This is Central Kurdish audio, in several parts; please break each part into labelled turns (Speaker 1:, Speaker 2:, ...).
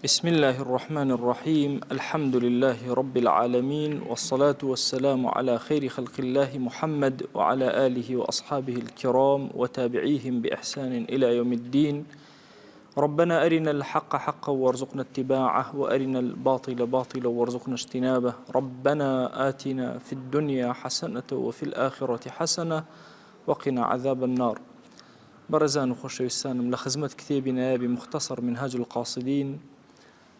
Speaker 1: بسم الله الرحمن الرحيم الحمد لله رب العالمين والصلاة والسلام على خير خلق الله محمد وعلى آله وأصحابه الكرام وتابعيهم بإحسان إلى يوم الدين ربنا أرنا الحق حقا وارزقنا اتباعه وأرنا الباطل باطلا وارزقنا اجتنابه ربنا آتنا في الدنيا حسنة وفي الآخرة حسنة وقنا عذاب النار بەڕێزان و خۆشەویستانم لە خزمەت کتێبی نایابی مختصر منهاج القاصدین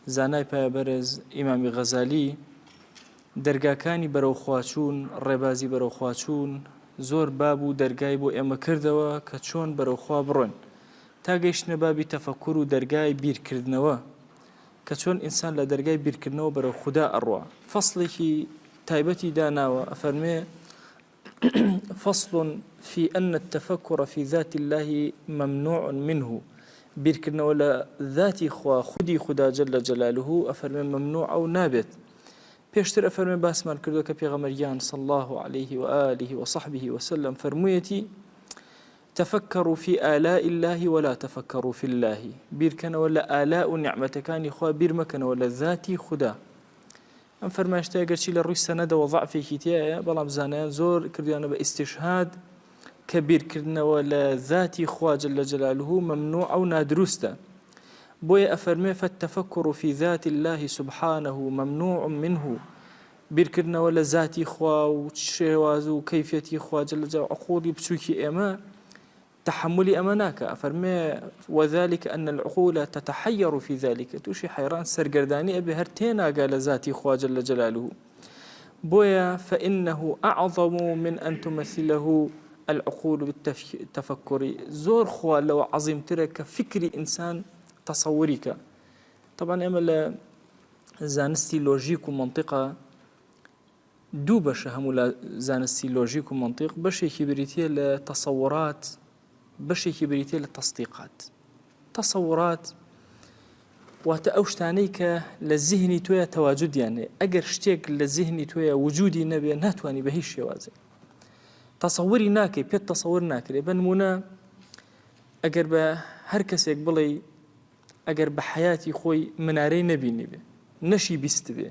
Speaker 1: زانای پایەبەرز ئیمامی غەزالی دەرگاکانی بەرەو خواچوون ڕێبازی بەرەو خواچوون زۆر باب و دەرگای بۆ ئێمە کردەوە کە چۆن بەرەو خوا بڕۆین تا گەیشتنە بابی تەفەکور و دەرگای بیرکردنەوە کە چۆن ئینسان لە دەرگای بیرکردنەوە بەرەو خودا ئەڕوا فەسڵێکی تایبەتی داناوە ئەفەرمێ فصل في أن التفکر في ذات اللە ممنوع منه، بیرکردنەوە لە ذاتی خوا، خودی خودا جل جلالە ئەفەرمێ مەمنوعە و نابێت. پێشتر ئەفەرمێ باسمان کردووە کە پێغەمبەر گیان صلی اللە علیه و آله و صحبه وسلم فەرموویەتی تفکروا في آلاء اللە ولا تفکروا في اللە، بیرکەنەوە لە ئالاء و نیعمەتەکانی خوا بیرمەکەنەوە لە ذاتی خودا. ئەم فەرمایشتە گەرچی لە ڕووی سەنەدەوە ضعفێکی تیایە بەڵام زانایان زۆر کردویانە بە ئیستشهاد کە بیرکردنەوە لە ذاتی خوا جل جلاله ممنوعە و نادروستە بۆیە ئەفەرمێ فالتفکر في ذات الله سبحانه ممنوع منه بیرکردنەوە لە ذاتی خوا و شێواز و کەیفیەتی خوا جل جلاله عقوڵی بچووکی ئێمە تەحەمولی ئەمە ناکا ئەفەرموێ، وذلک ان العقول تتحیر فی ذلک، توشی حەیران سەرگەردانی ئەبێ هەر تێناگا لە زاتی خوا جل جلالە بۆیە فانه اعظم من ان تمثله العقول بالتفکر زۆر خوا لەوە عەزیمترە کە فکری ئینسان تەسەوری کا طبعا ئێمە لە زانستی لۆژیک و مەنتیقا دوو بەشە هەموو لە زانستی لۆژیک و مەنتیق بەشێکی بریتیە لە تەسەوڕات بەشێکی بریتیە لە تەسدیقات تەسەوڕات واتە ئەو شتانەی کە لە زیهنی تۆیە تەواجدیان هەیە ئەگەر شتێک لە زیهنی تۆیە وجودی نەبێ ناتوانانی بە هیچ شێوازێک تەسەوری ناکەی پێت تەسەور ناکرێ بە نمونە ئەگەر بە هەر کەسێک بڵێ ئەگەر بە حەیاتی خۆی منارەی نەبینیبێ نەشی بیستبێ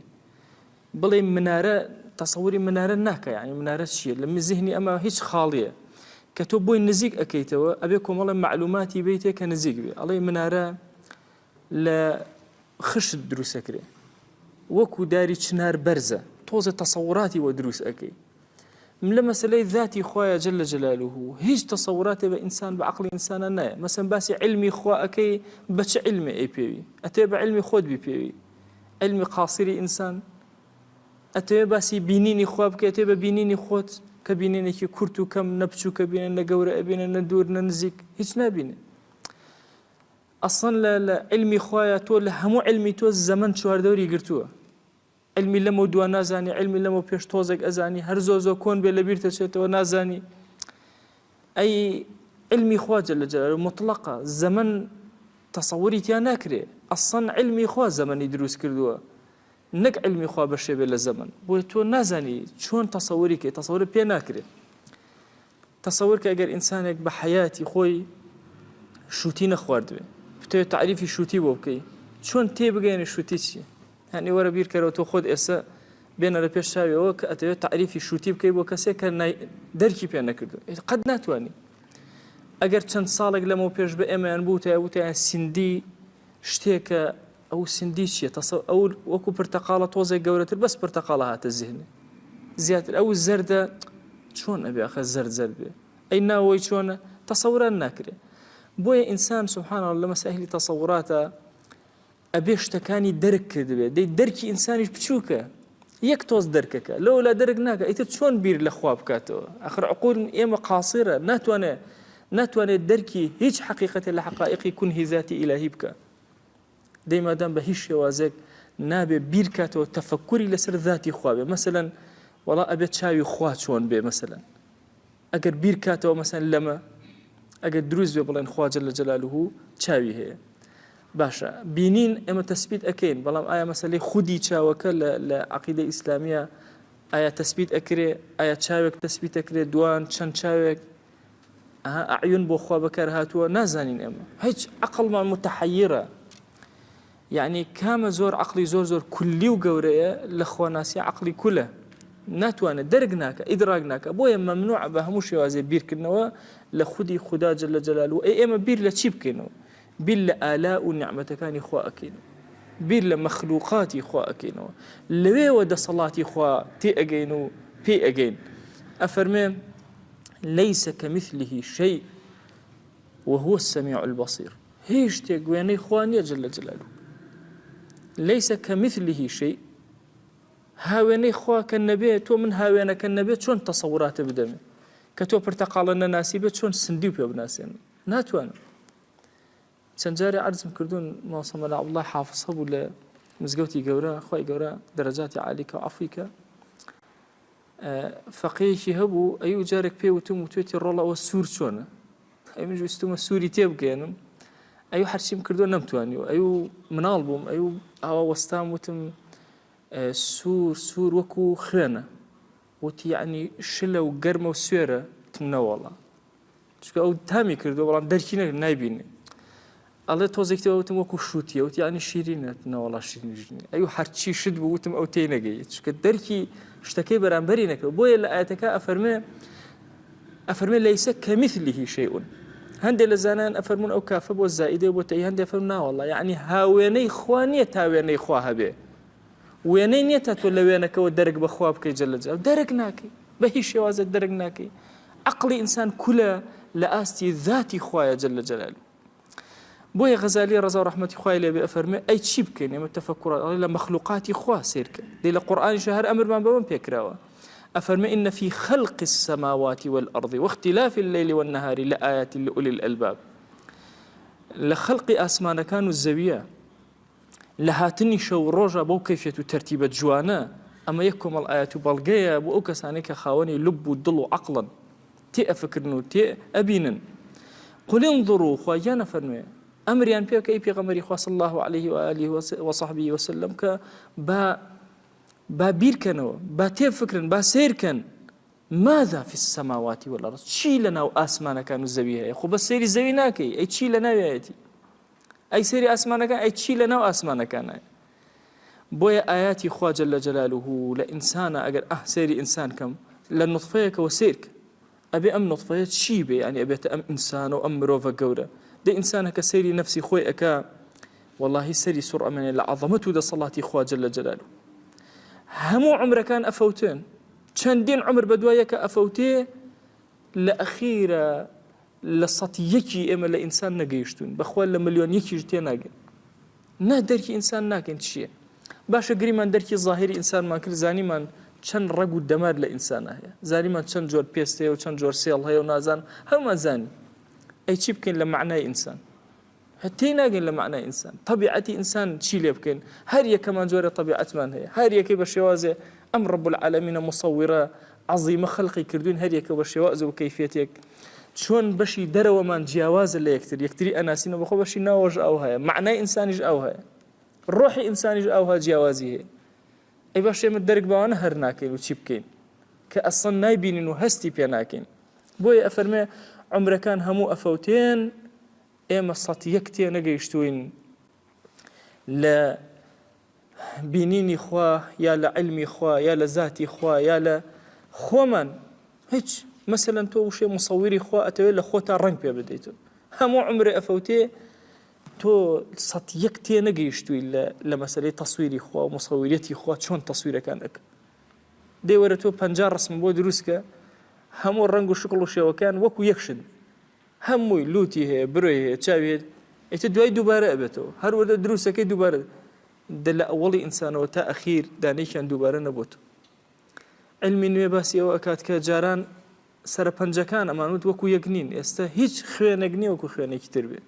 Speaker 1: بڵێ منارە تەسەوری منارە ناکە یعنی منارە چییە لە زیهنی ئەمە هیچ خاڵیە کە تۆ بۆی نزیک ئەەکەیتەوە ئەبێ کۆمەڵە معلوماتی بیتێ کە نزیک بێ ئەڵێ منارە لە خشت دروستەکرێ وەکو داری چنار بەرزە تۆزە تەسەوراتی وە دروست ئەەکەی لە مەسەلەی ذاتی خوایە جل جلاله هیچ تەسەوراتێ بە ئینسان بە عەقڵی ئینسانە نایە مەسەن باسی علمی خوا ئەکەی بە چ علمێ ئەی پێوی ئەتەوێ بە علمی خۆت بیپێوی علمی قاسری ئینسان ئەتەوێ باسی بینینی خوا بکەی ئەتەوێ بە بینینی خۆت کە بینینێکی کورت و کەم نە بچووکە بینە نە گەورە ئەبینە نە دوور نە نزیک هیچ نابینێ ئەسڵەن لە علمی خوایە تۆ لە هەموو علمی تۆ زەمەن چواردەوری گرتووە عیلمی لەمەو دوا نازانی عیلمی لەمەو پێش تۆزێک ئەزانی هەر زۆر زۆر کۆن بێ لە بیرت ئەچێتەوە نازانی ئەی عیلمی خوا جل جلاله مطلقە زەمەن تەسەوری تیا ناکرێ ئەسڵەن عیلمی خوا زەمەنی دروست کردووە نەک عیلمی خوا بەشێ بێ لە زەمەن بۆیە تۆ نازانی چۆن تەسەوری کەی تەسەورت پێ ناکرێ تەسەور کە ئەگەر ئینسانێک بە حەیاتی خۆی شووتی نەخواردبێ بتەوێت تەعریفی شووتی بۆ بکەی چۆن تێبگەیەنی شووتی چییە هەنی وەرە بیرکەرەوە تۆ خۆت ئێستا بێنە لە پێش چاویەوە کە ئەتەوێت تەعریفی شووتی بکەی بۆ کەسێک کە دەرکی پێ نەکردو قەت ناتوانانی ئەگەر چەند ساڵێک لەمەو پێش بە ئێمەیان بوتایە وتیان سندی شتێکە ئەو سندی چییە تەسە ئەو وەکو پرتەقاڵە تۆزێک گەورەتر بەس پرتەقاڵە هاتە زیهنێ زیاتر ئەو زەردە چۆن ئەبێ ئەخە زەرد زەرد بێ ئەی ناوەی چۆنە تەسەوران ناکرێ بۆیە ئینسان سبحان الله لە مەسائلی تەسەوراتە ئەبێ شتەکانی دەرک کردبێ دەی دەرکی ئینسانیش بچووکە یەک تۆز دەرکەکە لەولا دەرک ناکە ئیتر چۆن بیر لە خوا بکاتەوە ئەخر عقول ئێمە قاسرە ناتوانێت ناتوانێت دەرکی هیچ حقیقەتێ لە حقائقی کونهی ذاتی ئیلاهی بکە دەی مادام بە هیچ شێوازێک نابێ بیر کاتەوە تەفەکوری لەسەر ذاتی خوا بێ مەسەلەن وەڵا ئەبێت چاوی خوا چۆن بێ مەسەلەن ئەگەر بیر کاتەوە مەسەن لەمە ئەگەر دروست بێ بڵێن خوا جل جلاله چاوی هەیە باشە بینین ئێمە تەسبیت ئەەکەین بەڵام ئایا مەسەلەی خودی چاوەکە لە عقیدە ئیسلامیە ئایا تەسبیت ئەکرێ ئایا چاوێک تەسبیت ئەکرێ دوان چەند چاوێک ئەها ئەعیون بۆ خوا بەکار هاتووە نازانین ئێمە هیچ عەقڵمان متحیرە. یعنی کامە زۆر عقلی زۆر زۆر کولی و گەورەیە لە خۆناسی عقلی کولە ناتوانێت دەرک ناکە ئیدراک ناکە بۆیە مەمنوع بە هەموو شێوازێ بیرکردنەوە لە خودی خودا جل جلاله ئەی ئێمە بیر لە چی بکەینەوە بیر لە ئالاء و نیعمەتەکانی خوا ئەکەینەوە بیر لە مەخلوقاتی خوا ئەکەینەوە لەوێوە دەسەڵاتی خوا تێ ئەگەین و پێی ئەگەین ئەفەرمێ ليس كمثله شيء وهو السميع البصير هیچ شتێک وێنەی خوا نییە جل جلاله ليس كمثله شيء هاوێنەی خوا کە نەبێ تۆ من هاوێنەکە نەبێ چۆن تەسەوراتە بدەمێ کە تۆ پرتەقاڵە نەناسی بێت چۆن سندی و پێ بناسێنم ناتوانم چەند جارێ عەرزم کردوون مامۆستا مەلا عەبدوڵڵای حافز هەبوو لە مزگەوتی گەورە خوای گەورە دەرەجاتی عالی کە و عەفوی کە فەقێیەکی هەبوو ئەی و جارێک پێ وتم وتوێتی ڕۆڵە ئەوە سوور چۆنە ئەی منش ویستومە سووری تێ بگەێنم ئەی هەرچیم کردو نەمتوانی و ئەی و مناڵ بووم ئەی و ئاوا وەستام وتم سوور سوور وەکو خوێنە وتی یعنی شلە و گەرمە و سوێرە وتم نەوەڵا چونکە ئەو تامی کردو بەڵام دەرکی نەکرد نایبینێ ئەڵێ تۆزێک تێوە وتم وەکو شووتیە وتی ینی شیرینە نەوەڵا شیرینیش نییە ئەو هەرچی شت بوو وتم ئەو تێی نەگەی چونکە دەرکی شتەکەی بەرامبەری نەکرد بۆیە لە ئاەتەکە ئەفەرمێ ئەفەرمێ لەیسە کەمیثلیه شەیء هەندێک لە زانایان ئەفەرمون ئەو کافە بۆ زائیدە بۆ تەی هەندێک فەرم ناوەڵا یعنی هاوێنەی خوا نییە تا وێنەی خوا هەبێ وێنەی نییە تا تۆ لە وێنەکەوە دەرک بە خوا بکەی جل جلاله دەرک ناکەی بە هیچ شێوازێک دەرک ناکەی عەقڵی ئینسان کولە لە ئاستی ذاتی خوایە جل جلاله بۆیە غەزالی ڕەزا و ڕەحمەتی خوای لێ بێ ئەفەرمێ ئەی چی بکەین ئێمە تەفەکورات ئەڵێ لە مەخلوقاتی خوا سەیر کە دەی لە قورئانیش هەر ئەمرمان بەوەم پێکراوە ئەفەرمێ إن في خلق السماوات والأرض واختلاف الليل والنهار لآيات لأولي الألباب لە خەلقی ئاسمانەکان و زەویە لە هاتنی شەو و ڕۆژە بەو کەیفیەت و تەرتیبە جوانە، ئەمە یەک کۆمەڵ ئایەت و بەڵگەیە بۆ ئەو کەسانەی کە خاوەنی لوب و دڵ و عەقڵن، تێ ئەفکرن و تێ ئەبینن. قل انظروا، خوا گیان ئەفەرموێ، ئەمریان پێ بکە ئەی پێغەمبەری خوا صلی اللە علیه و آله و صحبه وسلم کە با با بیرکەنەوە، با تێبفکرن، با سەیرکەن، ماذا فی السماوات والارض، چی لەناو ئاسمانەکان و زەوی هەیە، خۆ بەس سەیری زەوی ناکەی، ئەی چی لەناویایەتی؟ ئەی سەیری ئاسمانەکان ئەی چی لە ناو ئاسمانەکانە بۆیە ئاياتی خوا جل جلاله لە ئینسانە ئەگەر ئەه سەیری ئینسان کەم لە نوتفەیەکەوە سەیرکە ئەبێ ئەم نوتفەیە چی بێ ینی ئەبێتە ئەم ئینسانە و ئەم مرۆڤە گەورە دە ئینسانە کە سەیری نەفسی خۆی ئەکا واللهی سەری سوڕ ئەمێنێ لە عەظەمەت و دەسەڵاتی خوا جل جلاله هەموو عمرەکان ئەفەوتێن چەندین عمر بەدوای یەکە ئەفەوتێ لە ئەخیرە لە سەتی یەکی ئێمە لە ئینسان نەگەیشتوین بەخوا لە ملیۆن یەکیش تێناگەین نا دەرکی ئینسان ناکەین چییە باشە گریمان دەرکی زاهری ئینسانمان کرد زانیمان چەند ڕەگ و دەمار لە ئینسانە هەیە زانیمان چەند جۆر پێست هەیە و چەند جۆر سێڵ هەیە و نازان هەمومان زانی ئەی چی بکەین لە معنای ئینسان تێی ناگەین لە مەعنای ئینسان تەبیعەتی ئینسان چی لێ بکەین هەر یەکەمان جۆرە تەبیعەتمان هەیە هەر یەکەی بە شێوازێ ئەم ڕب العالمینە مصورە عەظیمە خەلقی کردوین هەر یەکە بە شێواز و کەیفیەتێک چۆن بەشی دەرەوەمان جیاوازە لە یەکتر یەکتری ئەناسینەوە بەخۆ بەشی ناوەش ئەو هەیە مەعنای ئینسانیش ئەو هەیە ڕۆحی ئینسانیش ئەوها جیاوازی هەیە ئەی باش ئێمە دەرک بەوانە هەر ناکەین و چی بکەین کە ئەسڵەن نایبینین و هەستی پێ ناکەین بۆیە ئەفەرمێ عمرەکان هەموو ئەفەوتێن ئێمە سەت یەک تێنەگەیشتووین لە بینینی خوا یا لە عیلمی خوا یا لە زاتی خوا یا لە خۆمان هیچ مەسەلەن تۆ وشەی مصوری خوا ئەتەوێت لە خۆتا ڕەنگ پێ بدەیت هەموو عمرێ ئەفەوتێ تۆ سەت یەک تێ نەگەیشتووی لە مەسەلەی تەسویری خوا و مصوریەتی خوا چۆن تەسویرەکان ئەک دەی وەرە تۆ 50 ڕسم بۆ دروستکە هەموو ڕەنگ و شکڵ و شێوەکان وەکو یەک شت هەمووی لوتی هەیە برۆی هەیە چاوی هەیە ئیتر دوای دووبارە ئەبێتەوە هەر وردە دروستەکەی دووبارە دە لە ئەوەڵی ئینسانەوە تا ئەخیر دانێکیان دووبارە نەبووتەوە علمی نوێ باسی ئەوە ئەکات کە جاران سەرە پەنجەکان ئەمانوت وەکو یەک نین ئێستا هیچ خوێنێک نییە وەکو خوێنێکی تر بێ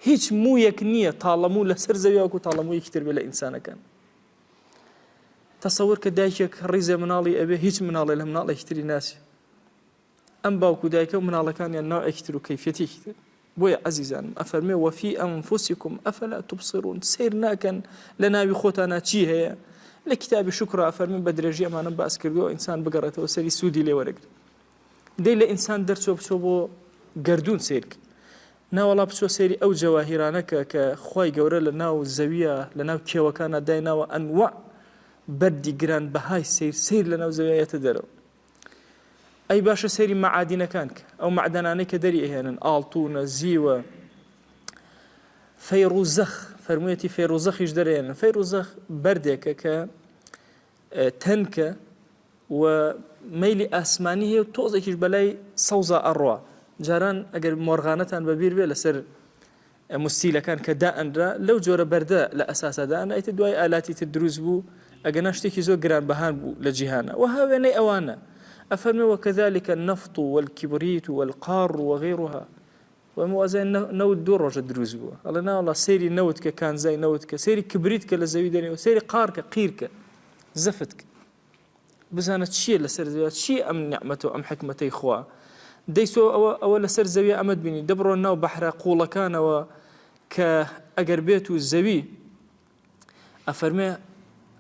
Speaker 1: هیچ موویەک نییە تاڵەموو لەسەر زەوی وەکو تاڵەموویەکی تر بێ لە ئینسانەکان تەسەور کە دایکێک ڕیزێ مناڵی ئەبێ هیچ مناڵێ لە مناڵێکی تری ناسی ئەم باوک و دایکە و مناڵەکانیان نەوعێکی تر و کەیفیەتێکی تر بۆیە عەزیزانم ئەفەرمێ وفی انفسکم افلا تبصرون سەیر ناکەن لە ناوی خۆتانا چی هەیە لە کتابی شکر ئەفەرمێ بە درێژی ئەمانەم باس کردووە ئینسان بگەڕێتەوە سەری سوودی لێ وەرەگرێت دەی لە ئینسان دەرچۆ بچۆ بۆ گەردوون سەیرکە. ناوەڵا بچۆ سەیری ئەو جەواهیرانە کە کە خوای گەورە لە ناو زەویە لە ناو کێوەکانا دایناوە ئەنواع بەردی گران بەهای سەیر سەیر لە ناو زەویا یەتە دەرەوە ئەی باشە سەیری مەعادینەکان کە ئەو مەعدەنانەی کە دەری ئەهێنن ئاڵتونە زیوە فەیڕوزەخ فەرموویەتی فەیڕوزەخیش دەرێنن فەیڕوزەخ بەردێکە کە تەنکە و مەیلی ئاسمانی هەیە و تۆزێکیش بەلای سەوزا ئەڕوا. جاران ئەگەر مۆرغانەتان بەبیر بێ لەسەر مستیلەکان کە دائەنرا لەو جۆرە بەردە لە ئەساسا دائەنرا ئیتر دوای ئالاتی تر دروست بوو ئەگەنا شتێکی زۆر گرانبەهان بوو لە جیهانا وەها وێنەی ئەوانە ئەفەرمێ وکذلک النفط والکبریت والقار وغیرها وەم وازای نەوت دوو ڕۆژە دروست بووە ئەڵێ ناوەڵا سەیری نەوت کە کانزای نەوت کە سەیری کبریت کە لە زەوی دەنێ و سەیری قار کە قیر کە زەفت کە بزانە چییە لەسەر زەویا چییە ئەم نیعمەتە و ئەم حکمەتەی خوا دەی سۆ ئەوە ئەوە لەسەر زەویە ئەمەت بینی دەبڕۆ ناو بەحرە قوڵەکانەوە کە ئەگەر بێت و زەوی ئەفەرمێ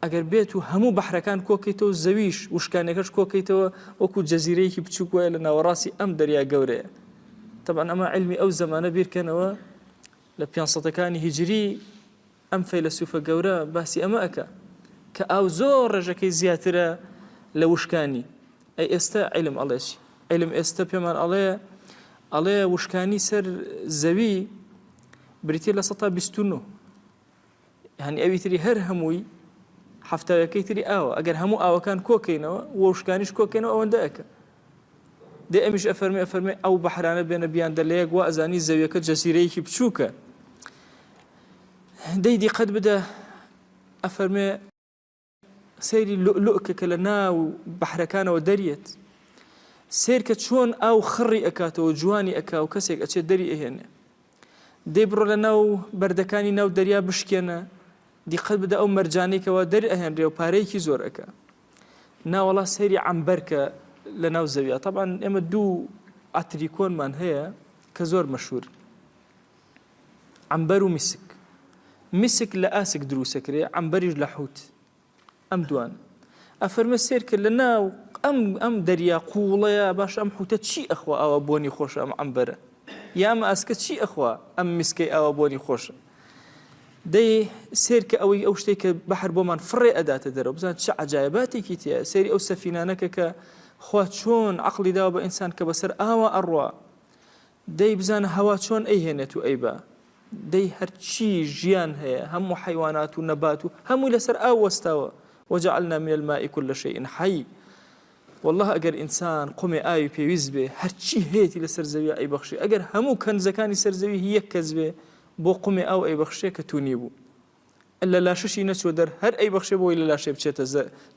Speaker 1: ئەگەر بێت و هەموو بەحرەکان کۆکەیتەوە زەویش وشکانەکەش کۆکەیتەوە وەکو جەزیرەیەکی بچووک وایە لە ناوەڕاستی ئەم دەریا گەورەیە طبعا ئەمە علمی ئەو زەمانە بیرکەنەوە لە پێنج هیجری ئەم فەیلەسوفە گەورە باسی ئەمە ئەکا کە ئاو زۆر ڕێژەکەی زیاترە لە وشکانی ئەی ئێستە عیلم ئەڵێ چی عیلم ئێستە پێمان ئەڵێ ئەڵێ وشکانی سەر زەوی بریتە لە 129 هەنی ئەوی تری هەر هەمووی هەفتاوەکەی تری ئاوە ئەگەر هەموو ئاوەکان کۆکەینەوە وشکانیش کۆکەینەوە ئەوەندە ئەکە دێ ئەمیش ئەفەرمێ ئەفەرمێ ئەو بەحرانە بێنە بیان دە لە یەک وا ئەزانی زەویەکە جەزیرەیەکی بچووکە دەی دیقەت بدە ئەفەرمێ سەیری لوئلوئکە کە لە ناو بەحرەکانەوە دەریەت سیرکە چۆن ئاو خڕی ئەکاتەوە جوانی ئەکا و کەسێک ئەچێت دەری ئەهێنێ دەی بڕۆ لە ناو بەردەکانی ناو دەریا بشکێنە دیقەت بدە ئەو مەرجانەی کەوا دەر ئەهێنرێ و پارەیەکی زۆر ئەکا ناوەڵا سەیری عەمبەر کە لە ناو زەویا تەبعەن ئێمە دوو عەتری کۆنمان هەیە کە زۆر مەشهور عەمبەر و میسک میسک لە ئاسک دروسەکرێ عەمبەریش لە حوت ئەم دوان ئەفەرمێ سێر کرد لە ناو ئەم ئەم دەریا قوڵەیە باش ئەم حوتە چی ئەخوا ئاوا بۆنی خۆشە ئەم عەمبەرە یا ئەم ئاسکە چی ئەخوا ئەم میسکەی ئاوا بۆنی خۆشە دەی سێرکە ئەوەی ئەو شتێک کە بەحر بۆمان فڕێ ئەداتە دەرەوە بزان چ عجایباتێکی تیا سێری ئەو سەفینانەکە کە خوا چۆن عقلی داوە بە ئینسان کە بەسەر ئاوا ئەڕوا دەی بزانە هەوا چۆن ئەیهێنێت و ئەیبا دەی هەرچی ژیان هەیە هەموو حەیوانات و نەبات و هەمووی لەسەر ئاو وەستاوە وجعلنا من الماء كل شيء حي والله ئەگەر ئینسان قومێ ئاوی پێویست بێ هەرچی هەیەتی لەسەر زەویە ئەیبەخشێ ئەگەر هەموو کەنزەکانی سەر زەوی هی یەک کەس بێ بۆ قومێ ئاو ئەیبەخشێ کە تونی بوو لە لاشەشی نەچوە دەر هەر ئەیبەخشێ بۆی لە لاشەی بچێتە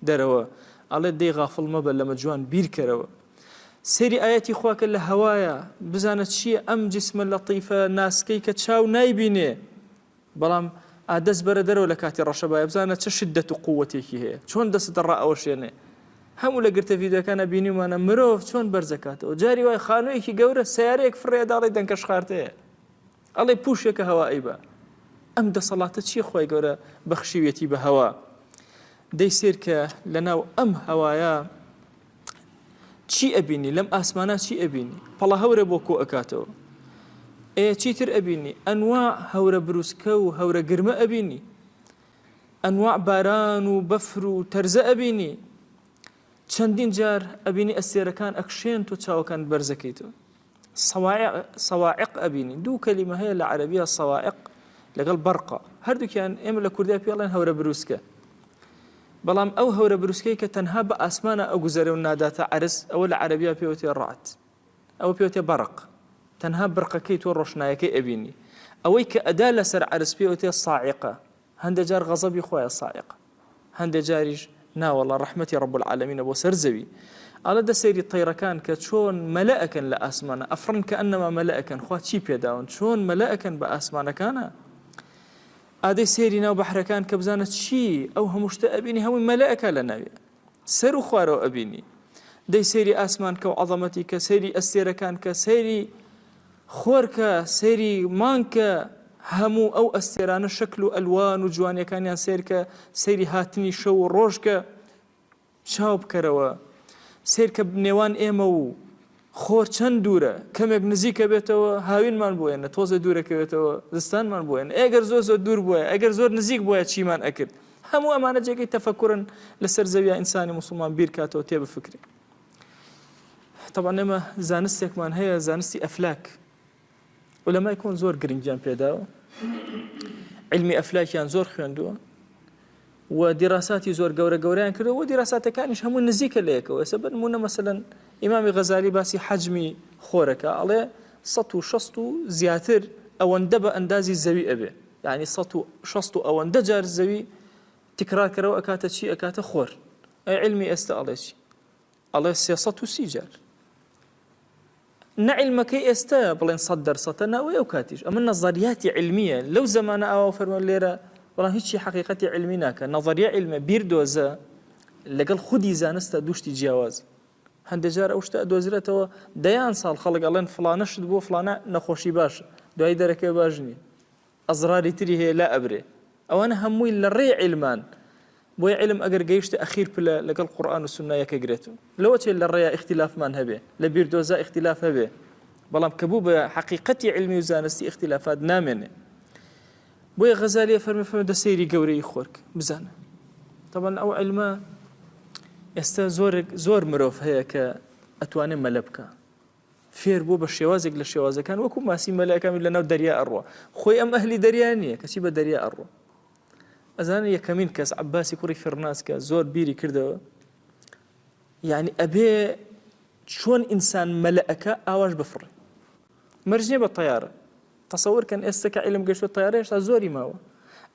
Speaker 1: دەرەوە ئەڵێ دەی غافڵ مەبە لەمە جوان بیرکەرەوە سەیری ئایەتی خوا کە لە هەوایە بزانە چییە ئەم جسمە لەتیفە ناسکەی کە چاو نایبینێ بەڵام ئا دەست بەرە دەرەوە لە کاتی ڕەشەبایە بزانە چ شدەت و قووەتێکی هەیە چۆن دەستت ڕائەوەشێنێ هەموو لە گرتە ڤیدیۆکانە بینیومانە مرۆڤ چۆن بەرزەکاتەوە جاری وای خانوویەکی گەورە سیارەیەک فڕێ داڵی دەنکە شخارتەیە ئەڵێ پوشێکە هەوا ئەیبا ئەم دەسەڵاتە چییە خوای گەورە بەخشیویەتی بە هەوا دەی سێر کە لەناو ئەم هەوایە چی ئەبینی لەم ئاسمانە چی ئەبینی پەڵە هەورە بۆ کۆ ئەکاتەوە ئێ چیتر ئەبینی ئەنوا هەورە بروسکە و هەورە گرمە ئەبینی ئەنوا باران و بەفر و تەرزە ئەبینی چەندین جار ئەبینی ئەستێرەکان ئەکشێن تۆ چاوەکان بەرزەکەیتەوە صواعق ئەبینی دوو کەلیمە هەیە لە عەرەبیە صواعق لەگەڵ بەرقە هەردووکیان ئێمە لە کوردیا پێڵێن هەورە بروسکە بەڵام ئەو هەورە بروسکەی کە تەنها بە ئاسمانە ئەگوزەرێ و ناداتە عەرز ئەوە لە عەرەبیا پێوتێ ڕعد ئەوە پێوتێ بەرق تەنها برقەکەی تۆ ڕۆشنایەکەی ئەبینی ئەوەی کە ئەدا لەسەر عەرز پێوتێ صاعقە هەندێ جار غەزەبی خوایە سائق هەندێ جاریش ناوەڵا ڕەحمەتی ڕب العالمینە بۆ سەر زەوی ئەڵێ دە سەیری تەیرەکان کە چۆن مەلە ئەکەن لە ئاسمانە ئەفڕن کە ئەنەما مەلە ئەکەن خوا چی پێداون چۆن مەلە ئەکەن بە ئاسمانەکانە ئادەی سەیری ناو بەحرەکان کە بزانە چی ئەو هەموو شتە ئەبینی هەمووی مەلە ئەکا لە ناویە سەر و خوارەوە ئەبینی دەی سەیری ئاسمان کە و عەزەمەتی کە سەیری ئەستێرەکان کە سەیری خۆر کە سەیری مانگ کە هەموو ئەو ئەستێرانە شەکل و ئەلوان و جوانیەکانیان سەیر کە سەیری هاتنی شەو و ڕۆژ کە چاو بکەرەوە سەیر کە نێوان ئێمە و. خۆر چەند دوورە کەمێک نزیکە بێتەوە هاوینمان بۆ یەنە تۆزێ دوورەکەوێتەوە زستانمان بۆ یەنە ئەگەر زۆر زۆر دوور بووە ئەگەر زۆر نزیک بووە چیمان ئەکرد هەموو ئەمانە جێگەی تەفەکورن لەسەر زەویا ئینسانی موسڵمان بیرکاتەوە تێ بفکرێ طبعا ئێمە زانستێکمان هەیە زانستی ئەفلاک عولەمای کۆن زۆر گرنگیان پێداوە علمی ئەفلاکیان زۆر خوێندووە و دیراساتی زۆر گەورە گەوریان کردەوە و دیراساتەکانیش هەموو نزیکە لە یەکەوە ئێستا بە نمونە مەسەلەن ئیمامی غەزالی باسی حەجمی خۆرەکە ئەڵێ 160 و زیاتر ئەوەندە بە ئەندازی زەوی ئەبێ یعنی 160 و ئەوەندە جار زەوی تکرارکەرەوە ئەکاتە چی ئەکاتە خۆر ئەی علمی ئێستا ئەڵێ چی ئەڵێ 330 جار نە عیلمەکەی ئێستە بڵێن سەد دەرسەتە نە ئەوەی ئەو کاتیش ئەمە نەزەریاتی عیلمیە لەو زەمانە ئاوا فەرمووە لێرە بەڵام هیچی حەقیقەتی عیلمی ناکە نەزەریە عیلمە بیردۆزە لەگەڵ خودی زانستە دوو شتی جیاواز هەندێک جار ئەو شتە ئەدۆزرێتەوە دەیان ساڵ خەڵک ئەڵێن فڵانە شت بۆ فڵانە نەخۆشی باش دوایی دەرەکەوێ باش نییە ئەزراری تری هەیە لا ئەبرێ ئەوانە هەمووی لە ڕێی عیلمان بۆیە عیلم ئەگەر گەیشتە ئەخیر پلە لەگەڵ قورئان و سوننە یەکەگرێتەوە لەوە چێ لە ڕێیا ئیختیلافمان هەبێ لە بیردۆزا ئیختیلاف هەبێ بەڵام کە بوو بە حەقیقەتی عیلمی و زانستی ئیختیلافات نامێنێ بۆیە غەزالیە فەرمی فەرمی دە سەیری گەورەی خۆرک بزانە طبعا ئەو عیلمە ئێستا زۆرێک زۆر مرۆڤ هەیە کە ئەتوانێ مەلە بکە فێر بووە بە شێوازێک لە شێوازەکان وەکو ماسی مەلەکان لەناو دەریا ئەڕوا خۆی ئەم ئەهلی دەریا نییە کەچی بە دەریا ئەڕوا ئەزانن یەکەمین کەس عەباسی کوڕی فڕناس کە زۆر بیری کردەوە یعنی ئەبێ چۆن ئینسان مەلەکە ئاواش بفڕێ مەرج نییە بە تەیارە تەسەور کەن ئێستا کە عیلم گەشتوە تەیارە هێشتا زۆری ماوە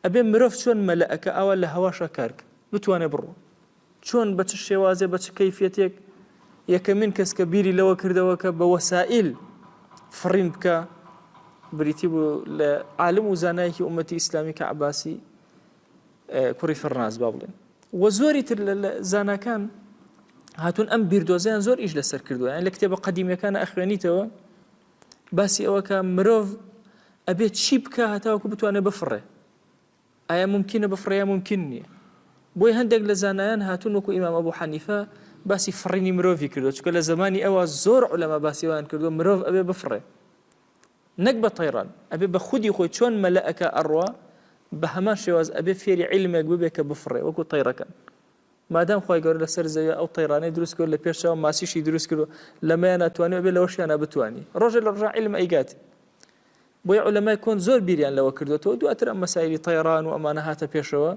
Speaker 1: ئەبێ مرۆڤ چۆن مەلەکە ئاوا لە هەواشا کارکە بتوانێ بڕۆ چۆن بە چ شێوازێ بە چ کەیفیەتێک یەکەمین کەس کە بیری لەوە کردەوە کە بە وەسائیل فڕین بکە بریتی بوو لە عالم و زانایەکی ئومەتی ئیسلامی کە عەباسی کوڕی فڕناس با بڵێن و زۆری تر لە زاناکان هاتوون ئەم بیردۆزیان زۆر ئیش لەسەر کردووە یان لە کتێبە قەدیمیەکان ئەخوێنیتەوە باسی ئەوە کە مرۆڤ ئەبێت چی بکە هەتاوەکو بتوانێت بفڕێ ئایا مومکینە بفڕێ یا مومکین نییە؟ بۆیە هەندێک لە زانایان هاتوون وەکو ئیمام ئەبو حەنیفە باسی فڕینی مرۆڤی کردووە چونکە لە زەمانی ئەوە زۆر عولەما باسی ئەویان کردووە مرۆڤ ئەبێ بفڕێ نەک بە تەیران ئەبێ بە خودی خۆی چۆن مەلە ئەکا ئەڕوا بە هەمان شێواز ئەبێ فێری عیلمێک ببێ کە بفڕێ وەکو تەیرەکان مادام خوای گەورە لەسەر زەوی ئەو تەیرانەی دروست کرد لە پێش چاو ماسیشی دروست کردو لەمەیان توانی ئەبێ لەوەشیانە بتوانی ڕۆژێ لە ڕۆژان عیلم ئەیگات بۆیە عولەمای کۆن زۆر بیریان لەوە کردوەتەوە دواتر ئەم مەسایلی تەیران و ئەمانە هاتە پێشەوە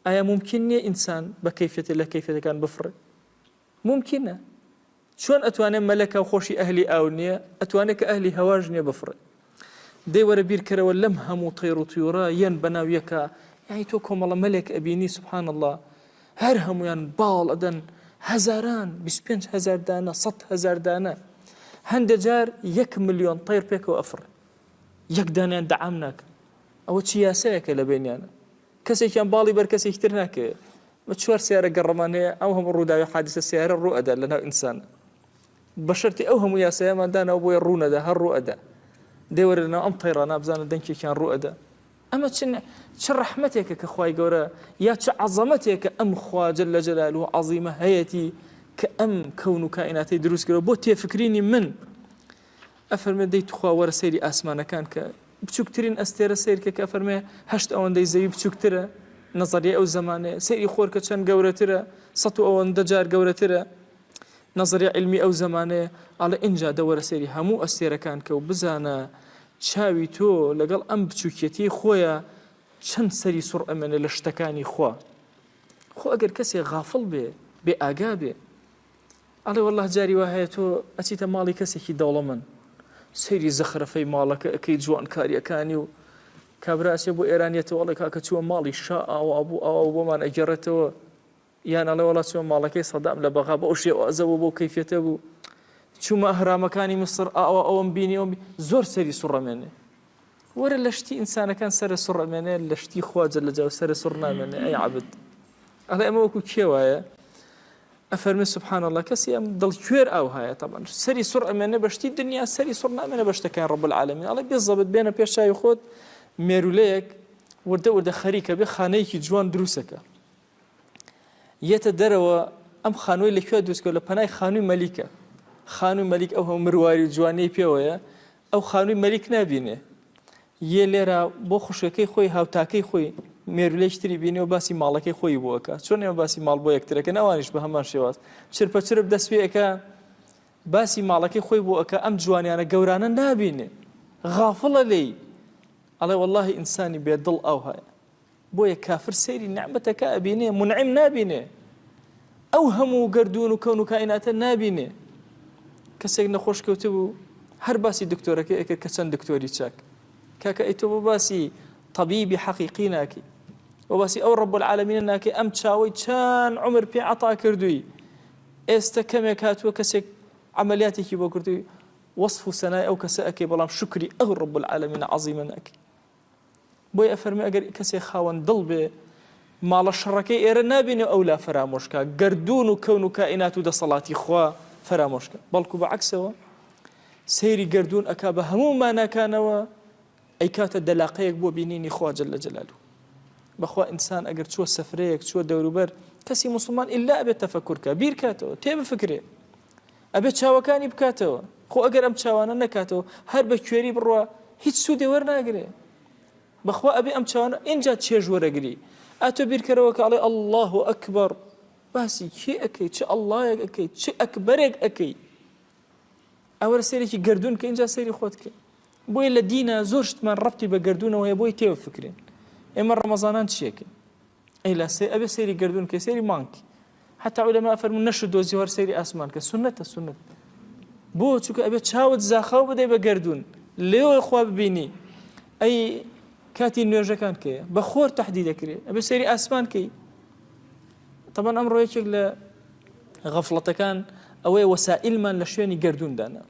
Speaker 1: ئایا مومکین نییە ئینسان بە کەیفیەتێ لە کەیفیەتەکان بفڕێ مومکینە چۆن ئەتوانێت مەلەکە و خۆشی ئەهلی ئاو نییە ئەتوانێت کە ئەهلی هەواش نییە بفڕێ دەی وەرە بیرکەرەوە لەم هەموو تەیر و تیورە یەن بەناو یەکە یعنی تۆ کۆمەڵە مەلێک ئەبینی سبحان الله هەر هەموویان باڵ ئەدەن هەزاران 25 هەزار دانە 100 هەزار دانە هەندێ جار یەک ملیۆن تەیر پێکەوە ئەفڕێ یەک دانیان دەعام ناکە ئەوە چی یاسایەکە لە بینیانە کەسێکیان باڵی بەر کەسێکی تر ناکەوێت بە چوار سیارە گەڕەمان هەیە ئەو هەموو ڕووداوی حادیسە سیارە ڕوو ئەدا لەناو ئینسان بە شەرتی ئەو هەموو یاسایەمان داناوە بۆیە ڕوو نەدا هەر ڕوو ئەدا دەی وەرە لەناو ئەم تەیڕانە بزانە دەنکێکیان ڕوو ئەدا ئەمە چ چ ڕەحمەتێکە کە خوای گەورە یا چ عەزەمەتێکە ئەم خوا جل جلاله عەزیمە هەیەتی کە ئەم کەون و کائیناتەی دروست کردوە بۆ تێفکرینی من ئەفەرمێ دەی توخوا وەرە سەیری ئاسمانەکان کە بچووکترین ئەستێرە سەیرکە کە ئەفەرمێ هەشت ئەوەندەی زەوی بچووکترە نەزەریای ئەو زەمانەیە سەیری خۆر کە چەند گەورەترە سەد و ئەوەندە جار گەورەترە نەزەریای عیلمی ئەو زەمانەیە ئەڵێ ئینجا دە وەرە سەیری هەموو ئەستێرەکان کە و بزانە چاوی تۆ لەگەڵ ئەم بچووکیەتیەی خۆیا چەند سەری سوڕ ئەمێنێ لە شتەکانی خوا خۆ ئەگەر کەسێ غافڵ بێ بێ ئاگا بێ ئەڵێ واللە جاری وا هەیە تۆ ئەچیتە ماڵی کەسێکی دەوڵەمەند سەیری زەخرەفەی ماڵەکە ئەکەی جوانکاریەکانی و کابرا ئەچێ بۆ ئێران یەتەوە ئەڵێ کاکە چووە ماڵی شا ئاوا بوو ئاوا بۆمان ئەگەڕێتەوە یان ئەڵێ وەڵا چوومە ماڵەکەی سەدام لە بەغا بەو شێوازە بوو بەو کەیفیەتە بوو چوومە ئەهرامەکانی میسر ئاوا ئەوەم بینی ئەوم زۆر سەری سوڕەمێنێ وەرە لە شتی ئینسانەکان سەرە سوڕەمێنێ لە شتی خوا جل جلاله سەرە سوڕ نامێنێ ئەی عەبد ئەڵێ ئەمە وەکو کێ وایە ئەفەرمێ سبحان الله کەسی ئەم دڵکوێر ئاوهایە تەبعەن سەری سوڕ ئەمێنێ بە شتی دنیا سەری سوڕ نامێنێ بە شتەکان رب العالمین ئەڵێ بێزەبت بێنە پێش چاوی خۆت مێرولەیەک وردە وردە خەریکە بێ خانەیەکی جوان دروستەکە یەتە دەرەوە ئەم خانووی لە کوێ دروست کرد لە پەنای خانووی مەلیکە. خانووی مەلیک ئەو هەموو مرواری و جوانیەی پێوەیە ئەو خانووی مەلیک نابینێ یێ لێرە بۆ خوشکەکەی خۆی هاوتاکەی خۆی مێرولێکی تری بینی و باسی ماڵەکەی خۆی بۆ ئەکا چۆن ئێمە باسی ماڵ بۆ یەکترەکەن ئەوانیش بە هەمان شێواز چرپە چرپ دەست پێ ئەکا باسی ماڵەکەی خۆی بۆ ئەکا ئەم جوانیانە گەورانە نابینێ غافڵە لێی ئەڵێ واللهی ئینسانی بێ دڵ ئەوهایە بۆیە کافر سەیری نیعمەتەکە ئەبینێ مونعیم نابینێ ئەو هەموو گەردوون و کەون و کائیناتە نابینێ کەسێک نەخۆش کەوتبوو هەر باسی دکتۆرەکەی ئەکرد کە چەند دکتۆری چاک کاکە ئەی تۆ بۆ باسی طبیبی حەقیقی ناکەی بۆ باسی ئەو ڕب العالمینە ناکەی ئەم چاوەی چەند عمر پێ عەتا کردووی ئێستا کەمێک هاتووە کەسێک عملیاتێکی بۆ کردووی وەصف و سەنای ئەو کەسە ئەکەی بەڵام شکری ئەو ڕب العالمینە عەزیمە ناکەی بۆیە ئەفەرموێ ئەگەر کەسێ خاوەن دڵ بێ ماڵە شەڕەکەی ئێرە نابینێ ئەولا فەرامۆش کا گەردوون و کەون و کائینات و دەسەڵاتی خوا فەرامۆش کە بەڵکو بە عەکسەوە سەیری گەردوون ئەکا بە هەموو ماناکانەوە ئەیکاتە دەلاقەیەک بۆ بینینی خوا جل جلاله بەخوا ئینسان ئەگەر چووە سەفرەیەک چووە دەوروبەر کەسی موسڵمان ئیلا ئەبێت تەفەکور کە بیر کاتەوە تێ بفکرێ ئەبێت چاوەکانی بکاتەوە خۆ ئەگەر ئەم چاوانە نەکاتەوە هەر بە کوێری بڕوا هیچ سوودێ وەرناگرێ بەخوا ئەبێ ئەم چاوانە ئینجا چێژ وەرەگری ئەتۆ بیرکەرەوە کە ئەڵێ اللە اکبر باسی کێ ئەکەی چ ئەڵڵایەک ئەکەی چ ئەکبەرێک ئەکەی ئەوەرە سەیرێکی گەردوون کە ئینجا سەیری خۆت کە بۆیە لە دینە زۆر شتمان ڕەبتی بە گەردوونەوە هەیە بۆی تێوە فکرین ئێمە ڕەمەزانان چیەکەین ئەی لا سەی ئەبێ سەیری گەردوون کەی سەیری مانگ کەی حتا عولەما فەرموون نەشت دۆزی هەر سەیری ئاسمان کە سوننەتە سوننەت بۆ چونکە ئەبێ چاوت زاخاو بدەی بە گەردوون لێوە خوا ببینی ئەی کاتی نوێژەکان کەیە بە خۆر تەحدید دەکرێ ئەبێ سەیری ئاسمان کەی تەبەن ئەمڕۆ یەکێک لە غەفڵەتەکان ئەوەیە وەسائلمان لە شوێنی گەردوون دانا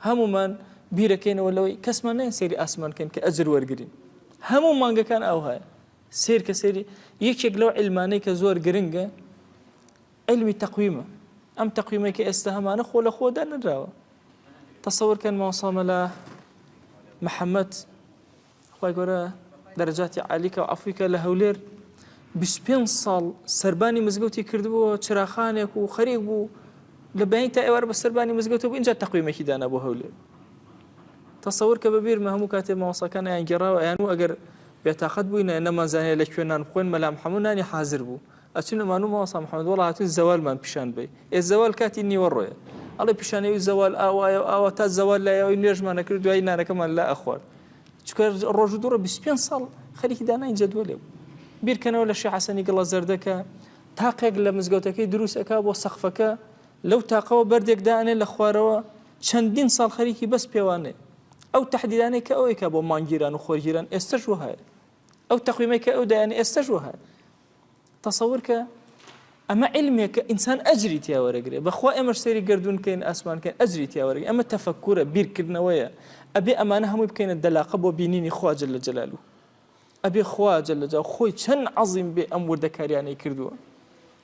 Speaker 1: هەموومان بیرەکەینەوە لەوەی کەسمان نین سەیری ئاسمان کەین کە ئەجر وەرگین هەموو مانگەکان ئەوهایە سەیر کە سەیری یەکێک لەو عیلمانەی کە زۆر گرنگە عیلمی تەقویمە ئەم تەقویمەی کە ئێستا هەمانە خۆ لە خۆ دانراوە تەسەور کەن مامۆستا مەلا محەممەد خوای گەورە دەرەجاتی عالیکە و عەفوی کە لە هەولێر 25 ساڵ سەربانی مزگەوتی کردبووە چراخانێک و خەریک بوو لە بەیانی تا ئێوارە بە سەربانی مزگەوتە بوو اینجا تەقویمێکی دانا بۆ هەولێر تەسەور کە بەبیرمە هەموو کاتێ مامۆستاکان ئەیان گێڕاوە ئەیان و ئەگەر بێتاقەت بووینە نەمانزانیە لە کوێ نان بخۆین مەلا محەممەد نانی حازر بوو ئەچون ئەمان و مامۆستا محەممەد وەڵا هاتوین زەوالمان پیشان بەی ئێ زەوال کاتی نیوەڕۆیە ئەڵێ پیشانەوەی زەوال ئاوایە و ئاوا تا زەوال لایەوەی نوێژمان نەکرد دوایی نانەکەمان لا ئەخوارد چونکە ڕۆژ و دوڕە 25 ساڵ خەریکی دانانی جەدوەلێ بوو بیرکەنەوە لە شێخ حەسەنی گڵە زەردەکە تاقێک لە مزگەوتەکەی دروست ئەکا بۆ سەقفەکە لەو تاقەوە بەردێک دائەنێ لە خوارەوە چەندین ساڵ خەریکی بەس پێوانەیە ئەو تەحدیدانەی کە ئەو ئەیکا بۆ مانگگیران و خۆرگیران ئێستەش وەهایە ئەو تەقویمەی کە ئەو دایانێ ئێستەش وەهایە تەسەور کە ئەمە عیلمێکە ئینسان ئەجری تیا وەرەگرێ بەخوا ئێمەش سەیری گەردوون کەین ئاسمان کەین ئەجری تیا وەرەگرین ئەمە تەفەکورە بیرکردنەوەیە ئەبێ ئەمانە هەمووی بکەینە دەلاقە بۆ بینینی خوا جل جلالو ئەبێ خوا جل جلاله خۆی چەند عەزیم بێ ئەم وردەکاریانەی کردووە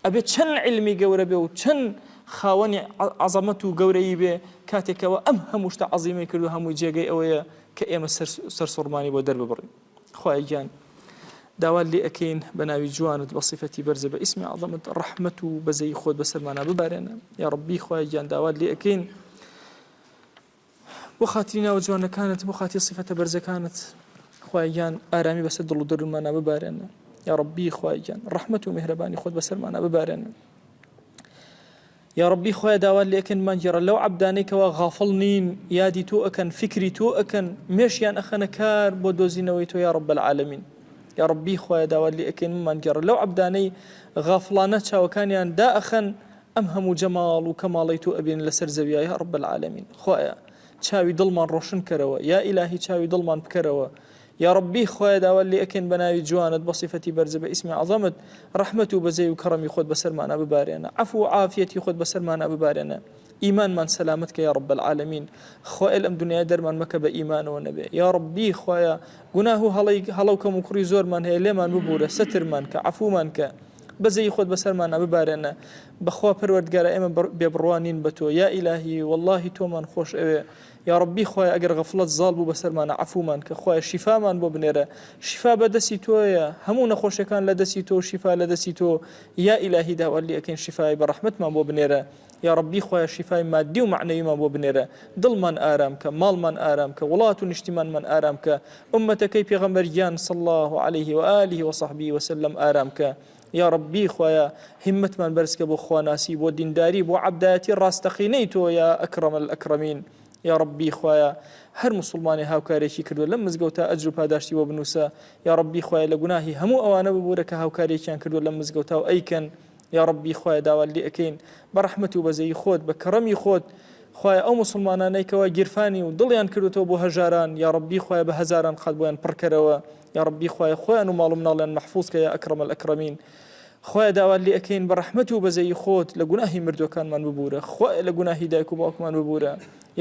Speaker 1: ئەبێ چەند عیلمی گەورە بێ و چەند خاوەنی عەزەمەت و گەورەیی بێ کاتێکەوە ئەم هەموو شتە عەزیمەی کردو هەمووی جێگەی ئەوەیە کە ئێمە سەرسوڕمانی بۆ دەرببڕین خوایە گیان داوات لێ ئەکەین بە ناوی جوانت بە سیفەتی بەرزە بە ئیسمی عەزەمت ڕەحمەت و بەزەیی خۆت بەسەرمانا ببارێنە یا ڕەبی خوایە گیان داوات لێ ئەکەین بۆ خاتری ناوە جوانەکانت بۆ خاتری سیفەتە بەرزەکانت خوایە گیان ئارامی بەسەر دڵ و دەروونمانا ببارێنە یا ڕەبی خوایە گیان ڕەحمەت و میهرەبانی خۆت بەسەرمانا ببارێنە یا ڕەبی خوایە داوات لێکەن مانگێڕە لەو عەبدانەی کەوا غافڵ نین یادی تۆ ئەکەن فیکری تۆ ئەکەن مێشیان ئەخەنە کار بۆ دۆزینەوەی تۆ یا ڕەب العالمین یا ڕەبی خوایە داوات لێ ئەکەین مانگێڕە لەو عەبدانەی غافڵانە چاوەکانیان دائەخەن ئەم هەموو جەماڵ و کەماڵەی تۆ ئەبینن لەسەر زەویا یا رب العالمین خوایە چاوی دڵمان ڕۆشن کەرەوە یا ئیلاهی چاوی دڵمان بکەرەوە یا ربی خوایە داوات لێ ئەکەین بە ناوی جوانت بە سیفەتی بەرزە بە ئیسمی عەزەمت ڕەحمەت و بەزەی و کەڕەمی خۆت بەسەرمانا ببارێنە عەفو و عافیەتی خۆت بەسەرمانا ببارێنە ئیمانمان سەلامەت کە یا رب العالمین خوایە لەم دنیای دەرمان مەکە بە ئیمانەوە نەبێ یا ربی خوایە گوناه و هەڵەی هەڵە و کەموکوڕی زۆرمان هەیە لێمان ببورە سەترمان کە عەفومان کە. بەزەیی خۆت بەسەرمانا ببارێنە بەخوا پەروەردگارا ئێمە بێ بڕوا نین بە تۆ یا ئیلاهی وەڵاهی تۆمان خۆش ئەوێ یاڕەبی خوایە ئەگەر غەفڵەت زاڵ بوو بەسەرمانا عەفومان کە خوایە شیفامان بۆ بنێرە شیفا بە دەستی تۆیە هەموو نەخۆشیەکان لە دەستی تۆ شیفا لە دەستی تۆ یا ئیلاهی داوات لێ ئەکەین شیفای بە ڕەحمەتمان بۆ بنێرە یاڕەبی خوایە شیفای مادی و مەعنەویمان بۆ بنێرە دڵمان ئارام کە ماڵمان ئارام کە وڵات و نیشتیمانمان ئارام کە ئوممەتەکەی پێغەمبەر گیان صلی اللە علیه و آله و صحبه وسلم ئارام کە یاڕەبی خوایە هیمەتمان بەرزکە بۆ خواناسی بۆ دینداری بۆ عەبدایەتی ڕاستەقینەی تۆ یا اکرم الاکرمین یاڕەبی خوایە هەر موسڵمانێ هاوکارێکی کردوە لەم مزگەوتە ئەجر و پاداشتی بۆ بنوسە یاڕەبی خوایە لە گوناهی هەموو ئەوانە ببورە کە هاوکاریەکیان کردوە لەم مزگەوتە و ئەیکەن یاڕەبی خوایە داوات لێ ئەکەین بە ڕەحمەت و بەزەیی خۆت بە کەڕەمی خۆت خوایە ئەو موسڵمانانەی کەوا گیرفانی و دڵیان کردوتەوە بۆ هەژاران یاڕەبی خوایە بە هەزاران قات بۆیان پڕکەرەوە یاڕەبی خوایە خۆیان و ماڵ و مناڵیان مەحفوز کە یا اکرم الاکرمین خوایە داوات لێ ئەکەین بە ڕەحمەت و بەزەیی خۆت لە گوناهی مردوەکانمان ببورە خوایە لە گوناهی دایک و باوکمان ببورە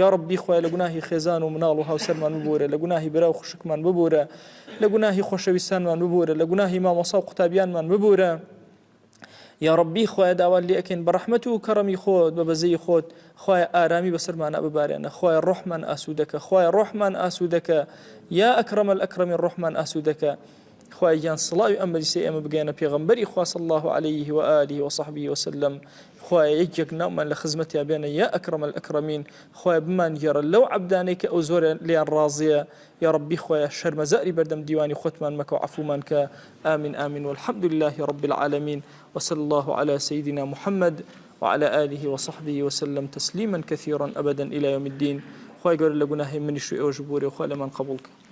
Speaker 1: یاڕەبی خوایە لە گوناهی خێزان و مناڵ و هاوسەرمان ببورە لە گوناهی برا و خوشکمان ببورە لە گوناهی خۆشەویستانمان ببورە لە گوناهی مامۆسا و قوتابیانمان ببورە یاڕەبی خوایە داوات لێ ئەکەین بە ڕەحمەت و کەڕەمی خۆت بە بەزەیی خۆت خوایە ئارامی بەسەرمانا ببارێنە خوایە ڕۆحمان ئاسوودەکە خوایە ڕۆحمان ئاسوودەکە یا اکرم الاکرمین ڕۆحمان ئاسوودەکە خوایە گیان سڵاوی ئەم مەجلیسەی ئێمە بگەیەنە پێغەمبەری خوا صلی الله علیه و آله و صحبه وسلم خوایە یەک یەک ناومان لە خزمەتیا بێنە یا اکرم الاکرمین خوایە بمانگێڕە لەو عەبدانەی کە ئەو زۆر لێیان ڕازیە یاڕەبی خوایە شەرمەزاری بەردەم دیوانی خۆتمان مەکە و عەفومان کە آمین آمین والحمد لله رب العالمین وصلی اللە علی سیدنا محمد وعلی آله وصحبه وسلم تسلیما کثیرا ابدا الی یوم الدین خوای گەورە لە گوناهی منیش و ئێوەش ببورێ و خوا لێمان قبوڵ کە.